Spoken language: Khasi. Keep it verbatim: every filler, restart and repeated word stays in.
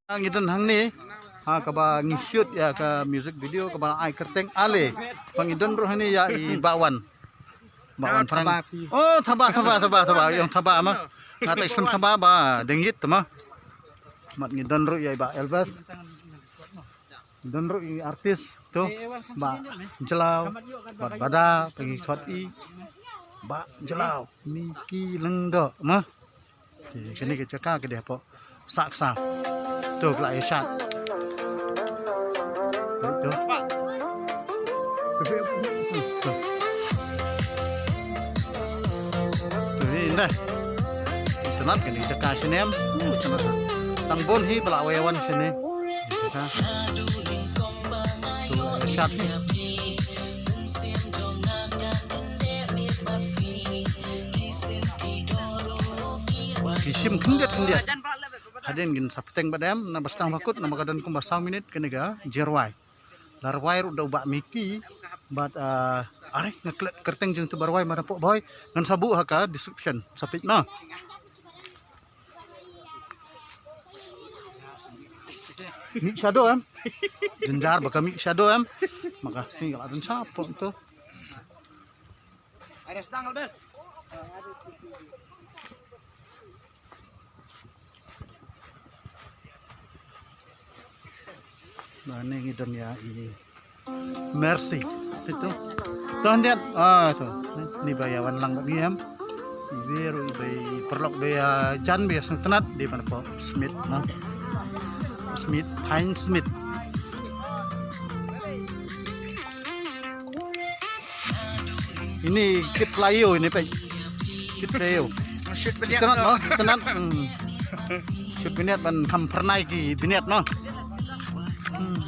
Ngi don hangne ha kaba ngi shoot ïa ka music video kaba ai kyrteng Ale. Ba ngi don ruh hangne ïa i Bah Wan. Bah Wan Phrang. Oh, thaba, thaba, thaba, thaba, ïong thaba ma. Nga ta islam thaba ba dengit ma. Mat ngi don ruh ïa i Bah Elvis. Don ruh i artist tu Bah Jlaw, Bah Bada, pyngi khot i Bah Jlaw, Miki Lyngdoh ma. Kine ki jaka ki dei hapoh Saksa. Tu ki la ïa shad. Tu. Tu. Tu hi nda. Tynat kane jaka shane em. Uh, tynat. Tang bun hi ba la wei wan shane. Jaka. Tu la ïa shad hi. Ki shim khyndiat khyndiat. Hadien ngin sa bteng bad em, naba sdang ba kut, naba ka don kumba saw minit kane ka jingrwai. La rwai ruh da u Bah Miki bad, ah, are nga klet kyrteng jong uto ba rwai, ma da pok bhoi ngan sa buh ha ka description, sa peit ma. Mih shadow em. Jynjar ba ka mih shadow em. Ma ka sngi ka la don shapoh to. Ada sdang, Albes. Ba ne ngi don ïa i Mercy. Itu. To khyndiat. Ah, to. Ni ba ïa wan lang bad ngi em. Iba ruh iba i paralok ba ïa jan ba ïa sngewtynnat dei ban hapoh Smit, no. Smit, Thaiñ Smit. Ini kit playo ini, peit. Kit playo. Shoot bniat. Tynnat, no? Tynnat. Hmm. Shoot bniat ban kham phyrnai ki bniat, no? Hmm.